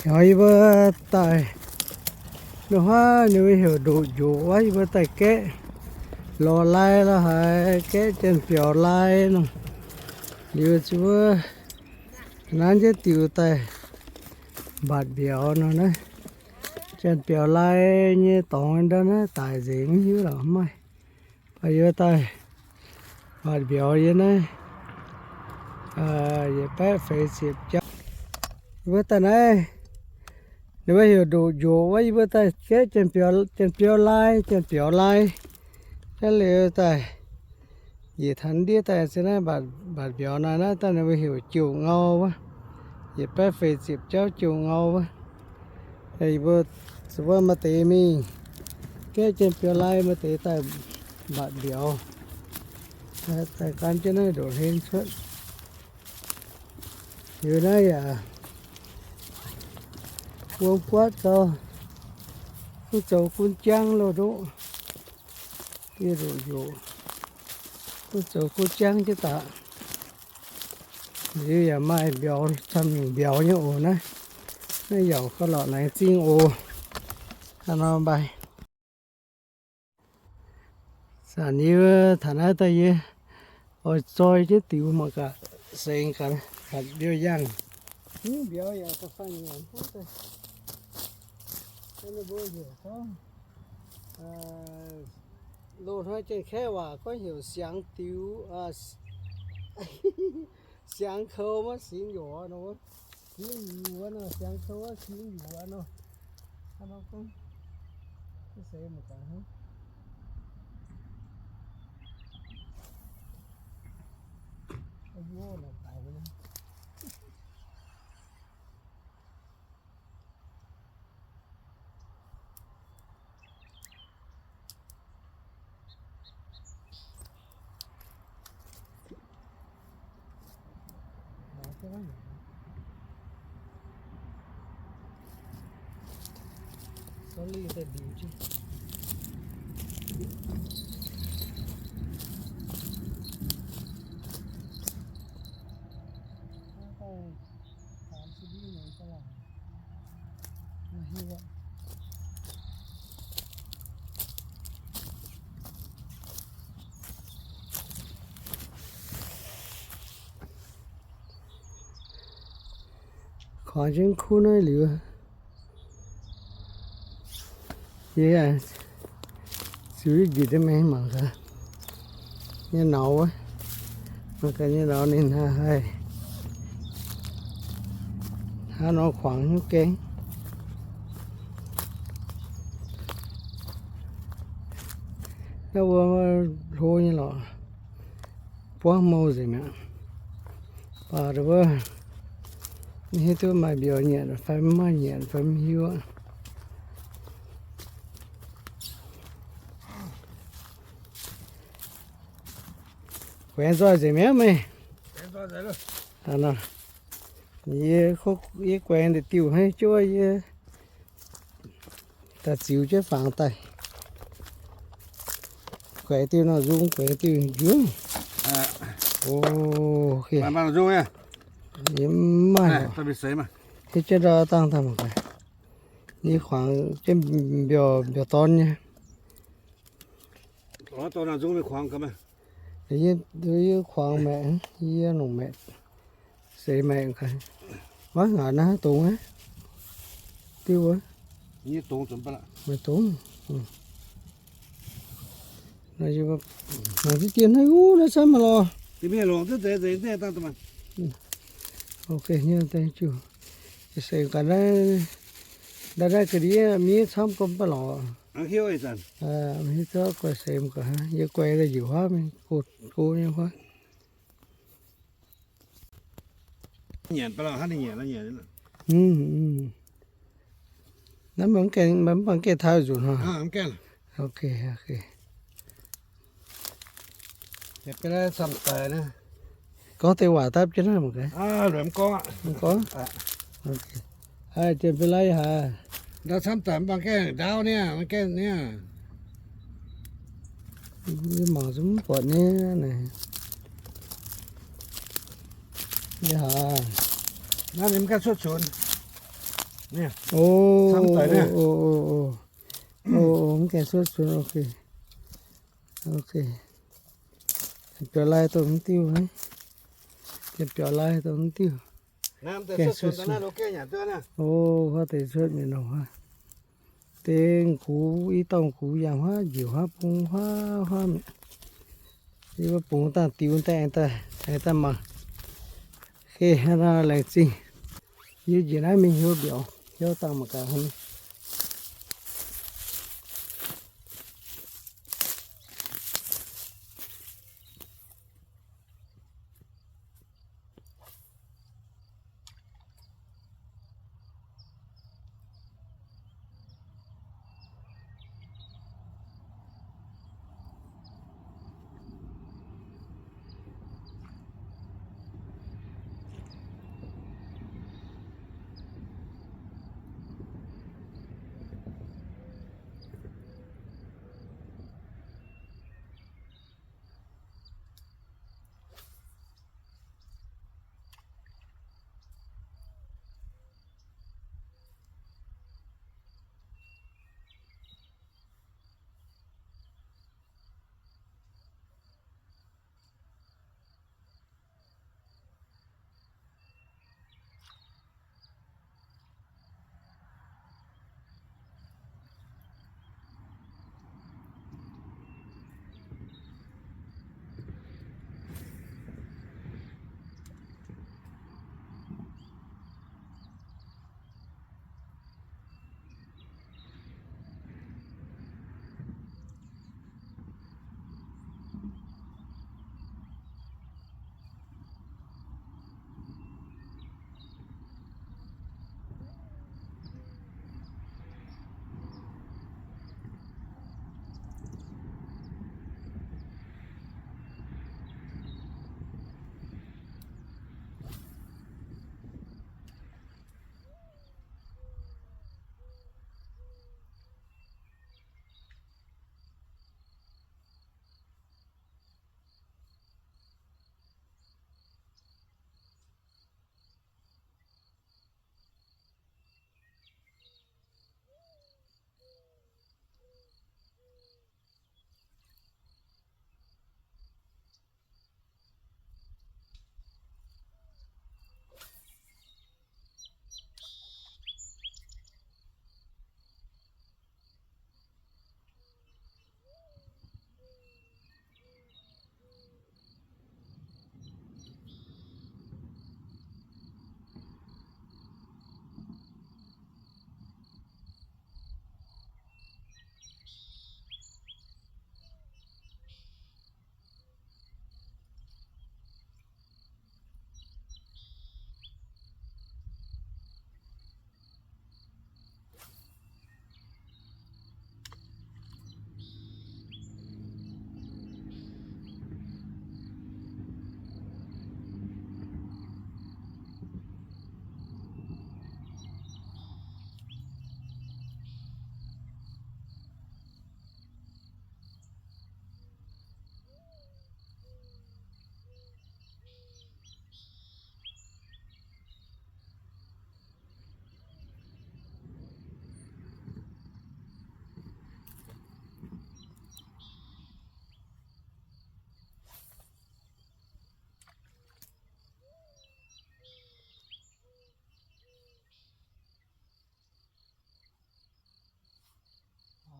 Nor yie mbuo daaih, nor huaav ninh mbuo heuc ndoqc njoqc wuov, yie mbuo daaih gaeqv lorz lai lorz haaix, gaeqv janx-biaux lai nor. Liuz zuov nanv jienv diuh daaih mbatc mbiauz nor naaiv. Janx-biaux lai nyei dorngx ndau naaiv daic nzengc mv hiuv lorqc, mv maaih. Baac yie daaih mbatc mbiauz yie naaiv, yietc baeqv feix ziepc jauv. Yie mbuo daaih naaiv, ninh mbuo heuc ndoqc njoqc wuov, yie mbuo daaih gaeqv janx-biaux lai, janx-biaux lai. Naaiv liuz daaih njiec taux ndiev daaih se naaiv mbatc mbiauz naaiv, naaiv daaih ninh mbuo heuc jouh ngau wuov, yietc baeqv feix ziepc jauv jouh ngau wuov. Yie mbuo zuqc wuov maaih deix mingh gaeqv janx-biaux lai, maaih deix daaih mbatc mbiauz. Daaih gan jienv naaiv ndoqc hlen cuotv. Liuz naaiv yaac wuom guaatv gau, mv zoux gunv jangv loz ndoqv. Dieh ndoqc njoqc, mv zoux gunv jangv jienv daaih. Liuz yaac maaih mbiauz, camv nyungc mbiauz nyei oc naaiv. Naaiv yaac gauh lorqc laengz zingh oc. Hnangv nor mbaih. Zanc yie taux naaiv daaih yie oix zoi jienv diux mangc gaax, sengx gaax, mbatc mbiauz yangh. Mbiauz yaac da'faanh nyanc wuov deix. Ninh mbuo heuc gorngv, loz-hnoi Janx-Kaeqv waac gorngv heuc siangx diux, siangx kou maiv singx yoc nor. Singx yuc wuov nor, siangx kou wuov singx yuc wuov nor. Hnangv nor gorngv, mv seix mangc gaax hnangv. Kuangx jienv kuv naaiv liuz, yie ziux yietv njiec mingh mangc gaax nyei nauz wuov, mangc gaax nyei nauz ninh haih hnangv nor kuangx nyei gaeng. Naaiv wuov hlo nyei lorqc, buangv mou nzengc mi'aqv. Baac wuov, mv hiuv duqv maaih mbiauz nyanc fai mv maaih nyanc fai mv hiuv aqv. Guaengx nzoih nzengc mi'aqv meih. Yie, yie guaengx ndeic diuh hnangv, juov yie daaih ziux jienv fangx daaih. Guaengx diuh nor nzung, guaengx diuh njuov. Yie mv maaih, hietv jienv ndau dangh daaih mangc gaax. Yie kuangx jienv mbiauz, mbiauz dorn nyei. Yie, yie kuangx maeqc, yie longc maeqc, seix maeqc gaax. Maiv ngaanc naaiv dongz aqv. Diuh wuov, maaih dongz. Mangc diqv dien naaiv, naaiv camv maaih lorh. Ok, seix gaax naaiv, naaiv ga'ndiev miev camv gorngv maiv lorh. Hiuv duqv guaix seix gaax, yie guaix daaih njiec huaav mingh, go nyei huaav. Naaiv mv baac mv gaengh taux nzunc hnangv. Ok, ok. Gorngv deix waac dapv jienv naaiv mangc gaax. Mv gorngv. Janx-biauv-lai haaix? Ndau camv daic mv baac gaengh ndaauv niaa, gaengh niaa. Yie mangc zungv mv buatc nyei naaic. Yie haiz naaiv ninh mv gaengh cuotv cunx. O, o, mv gaengh cuotv cunx, ok. Ok. Biaux lai dongh mv diuh, biaux lai dongh mv diuh. Gaengh cuotv cunx. O, huaav deix cuotv mienh nongc huaav. Dengh gux, i dorngh gux yangh huaav, njiec huaav, bung huaav huaav mi'aqv. Yie mbuo bungx dangh diux daaih aengx daaih mangc. Geh hnangv naaiv laengz zingh. Yie njiec naaiv mingh heuc mbiauz, heuc dangh mangc gaax hnangv.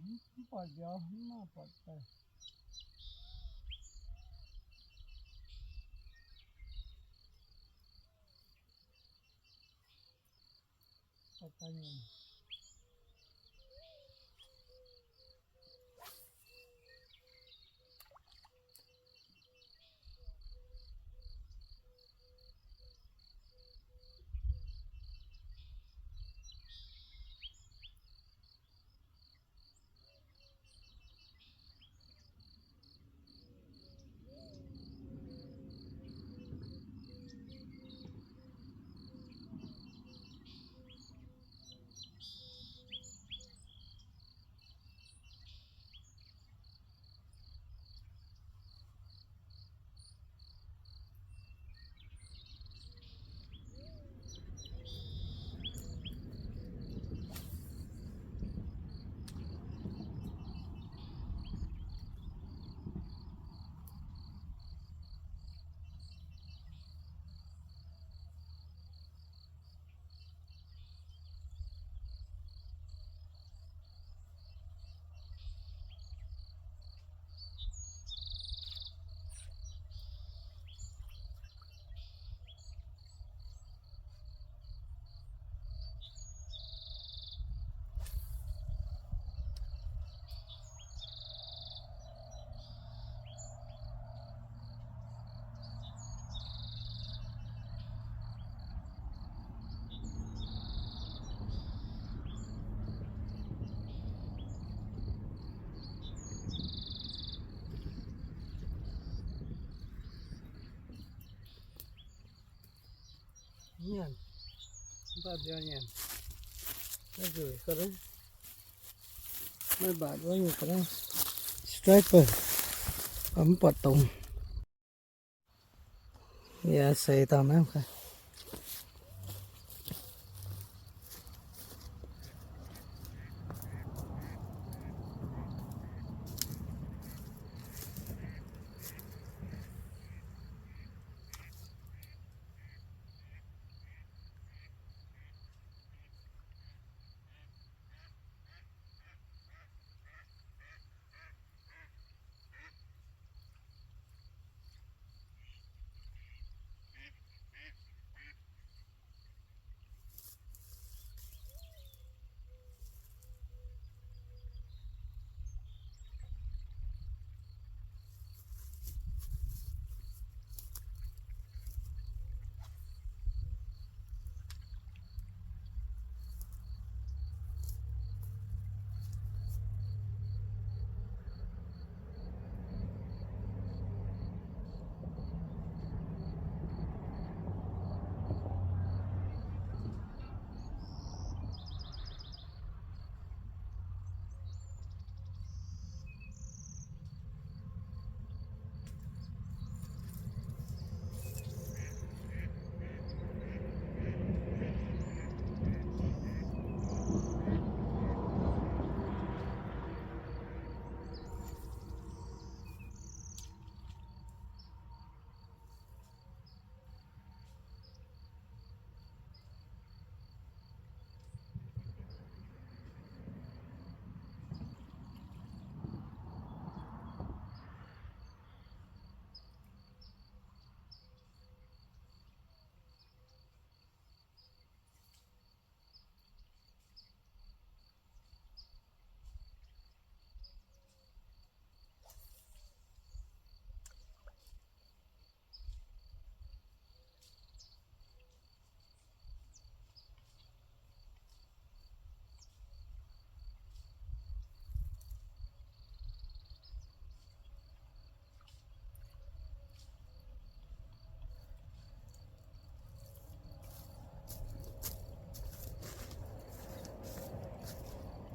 Mv buatc nziaaux, mv maaih buatc daaih. Buatc daaih nyungc. Nyanc, mv baac mbiauz nyanc, maiv nzueic ga'naaiv, maiv baac wuov nyungc ga'naaiv, striper, mv buatc dongz. Yaac seix dauh naaiv.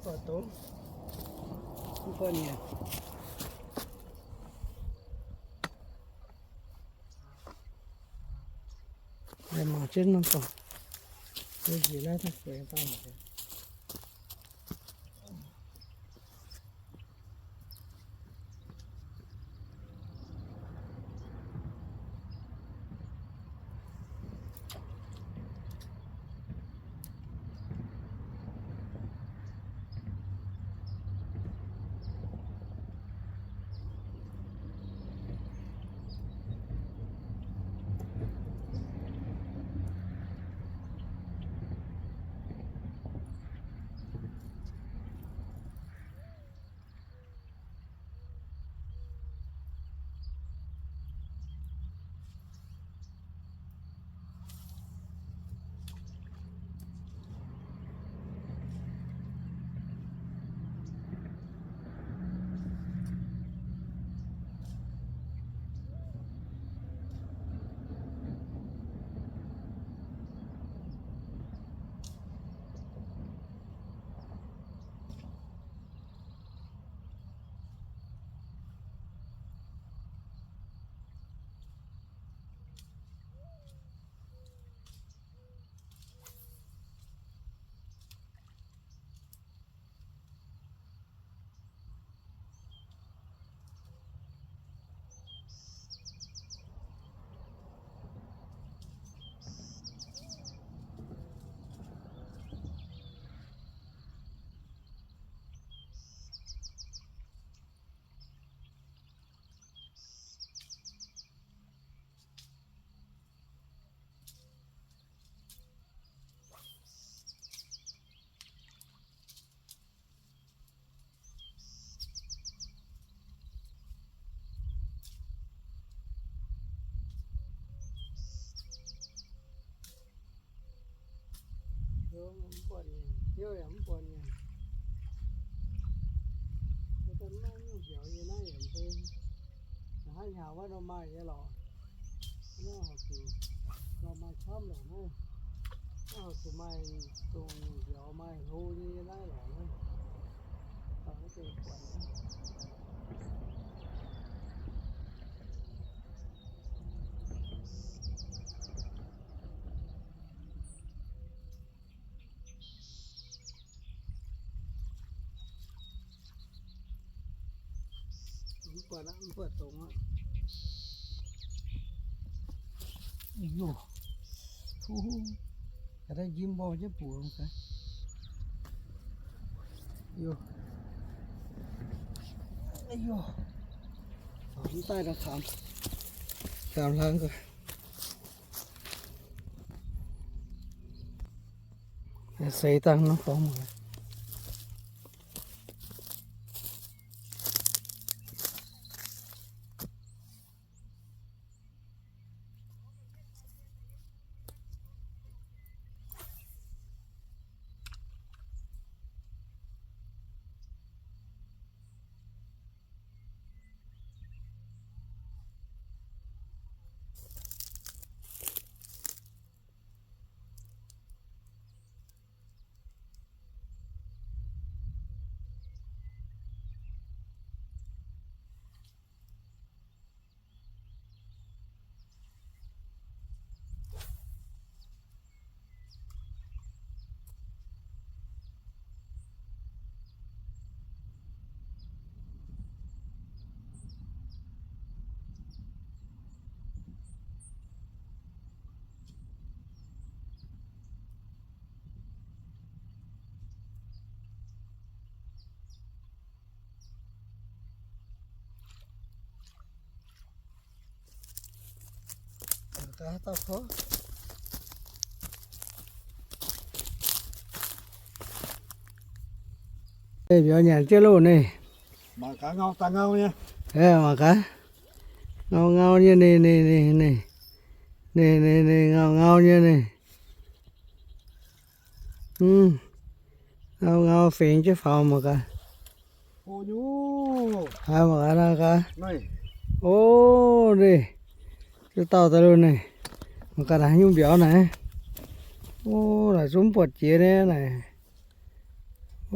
Buatc dongz, mv buatc nyanc. Mangc jienv norm dorngx, nziex naaiv daaih guaix dauh. Hnyouv mv buatc nyanc, hnyouv yaac mv buatc nyanc. Maiv nyungc mbiauz yie naaiv yaac mv bei. Hnangv hnyangx wuov nor maaih nyei lorqc. Naaiv horpc zuqc nor maaih camv lorqc naaiv. Zuqc maaih dongh mbiauz maaih hlo nyei naaiv lorqc. Mv buatc aqv, mv buatc dongh aqv. Ih, ga'naaiv njimv mborng jienv buoz gaax. Mv daaih nor kaamx, kaamx hlang gaax. Seix dangh nor dorngx mangc. Mbiauz nyanc jienv loh naaiv. Mangc gaax, ngau ngau nyei naaiv, naaiv, naaiv, naaiv, naaiv, naaiv, naaiv, ngau ngau nyei naaiv. Ngau ngau fengx jienv faaux mangc gaax. Haiz mangc gaax naaiv gaax. O, naaiv, duqv dauh daaih loh naaiv. Mangc gaax naaiv nyungc mbiauz naaiv. O, naaic zungv mv buatc jiex naaiv naaic. O,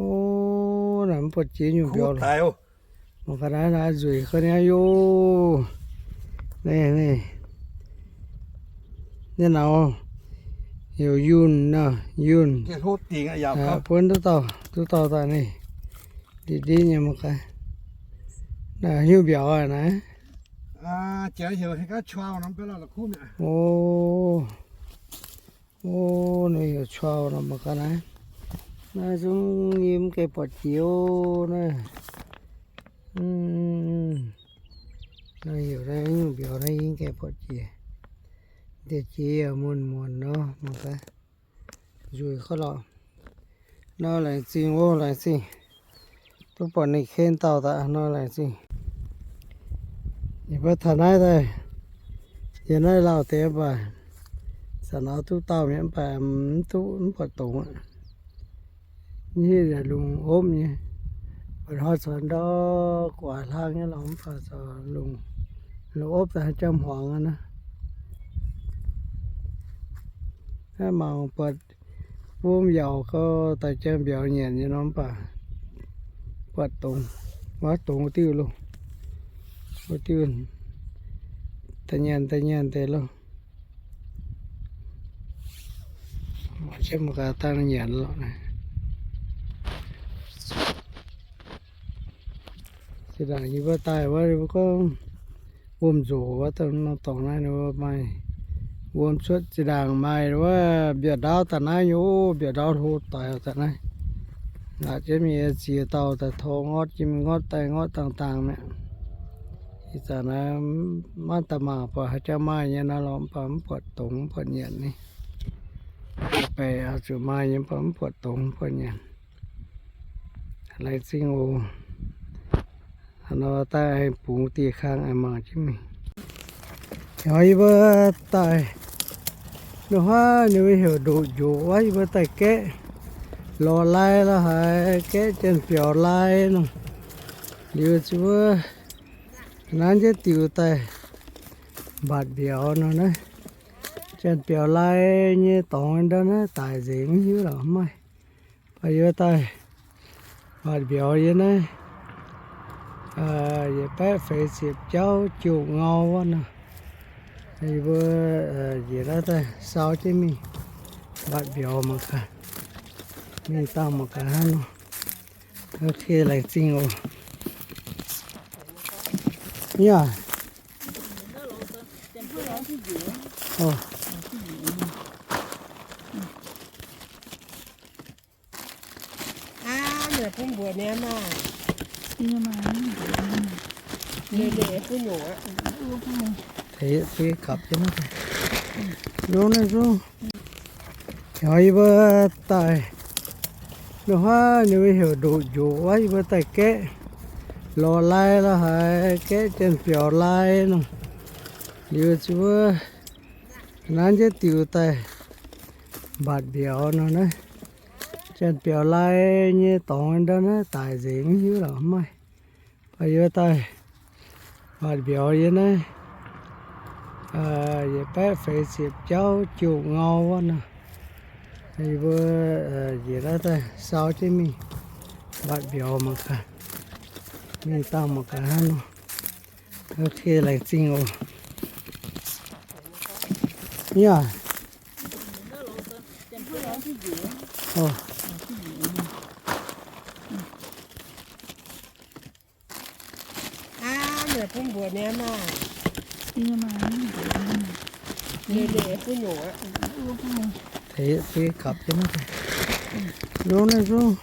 naaic mv buatc jiex nyungc mbiauz. Mangc gaax naaiv, naaiv nzueic ga'naaiv yoc. Naaiv, naaiv, naaiv nor heuc yunh nor, yunh. Buonv duqv dauh, duqv dauh daaih naaiv. Ndiev ndiev nyei mangc gaax. Naaiv nyungc mbiauz aqv naaiv. O, o, naaiv heuc chuau nor mangc gaax naaiv. Naaiv zungv yie mv gaengh buatc jiex o naaiv. Naaiv heuc naaiv nyungc mbiauz naaiv yie mv gaengh buatc jiex. Deix jiex yaac muonc muonc nor mangc gaax. Nzueic gauh lorqc. Nor laengz zingh o, laengz zingh. Duqv buatc ninh ken dauh daaih nor laengz zingh. Yie mbuo taux naaiv daaih, yie naaiv lauh deix mv baac, zanc naaiv duqv dauh mienh mv baac mv duqv, mv buatc dongz aqv. Hitv yaac lungh opv nyei, buatc hnoi corc ndau guaax hlang nyei lorqc mv baac corc lungh, lungh opv daaih jaa hmuangx aqv naaiv. Naaiv mangc buatc wuom yaauc gau, daaih jaa mbiauz nyanc nyei nor mv baac buatc dongz, wuov dongz wuov diuh loh, wuov diuh da'nyanc da'nyanc deix loh. Mangc jienv mangc gaax dangh nyanc lorqc. Zinh ndaangc yie mbuo daaih wuov, yie mbuo gorngv wuom nzoc wuov, dongh norm dorngx naaiv ninh mbuo maaih wuom cuotv. Zinh ndaangc maaih wuov mbiauz ndaauv daaih naaiv nyei, mbiauz ndaauv hlo doic daaih naaiv. Laatc jienv mingh ziex dauh daaih tor ngortv jienv mingh, ngortv daaih ngortv dangh dangh mi'aqv. Ih zanc naaiv maiv daaih mangc buatc haaix jangx maaih nyei nor lorqc, mv baac mv buatc dongz mv buatc nyanc ni. Baeqc oix zuqc maaih nyei, mv baac mv buatc dongz mv buatc nyanc. Laengz zingh oc. Hnangv nor daaih bungx dieh kang aengx mangc jienv mingh. Hnoi yie mbuo daaih, nor haav ninh mbuo heuc ndoqc njoqc wuov, yie mbuo daaih gaeqv lorz lai lorz haaix, gaeqv janx-biaux lai nor. Liuz zuov nanv jienv diux daaih mbatc mbiauz nor naaiv. Janx-biaux lai nyei dorngx ndau naaiv daic nzengc, mv hiuv lorqc maaih. Baac yie daaih mbatc mbiauz yie naaiv, yietc baeqv feix ziepc jauv jiu ngau wuov nor. Yie mbuo njiec naaiv daaih sau jienv mingh mbatc mbiauz mangc gaax. Mingh dangh mangc gaax hnangv nor. Ok, laengz zingh oc. Yaac Nzunc naaiv zungv, yie mbuo daaih nduov huaav ninh mbuo heuc ndoqc njoqc wuov, yie mbuo daaih gaeqv lorz lai lorz haaix, gaeqv janx-biaux lai nor. Liuz zuqc mbuo nanv jienv diuc daaih mbatc mbiauz nor naaiv. Janx-biaux lai nyei dorngx ndau naaiv daic nzengc, mv hiuv lorqc maaih. Baac yie daaih mbatc mbiauz yie naaiv, yietc baeqv feix ziepc jauv jiu ngau wuov nor. Yie mbuo njiec naaiv daaih sau jienv mingh mbatc mbiauz mangc gaax. Mingh dangh mangc gaax hnangv nor. Ok, laengz zingh oc. Yaac Nzunc naaiv zungv,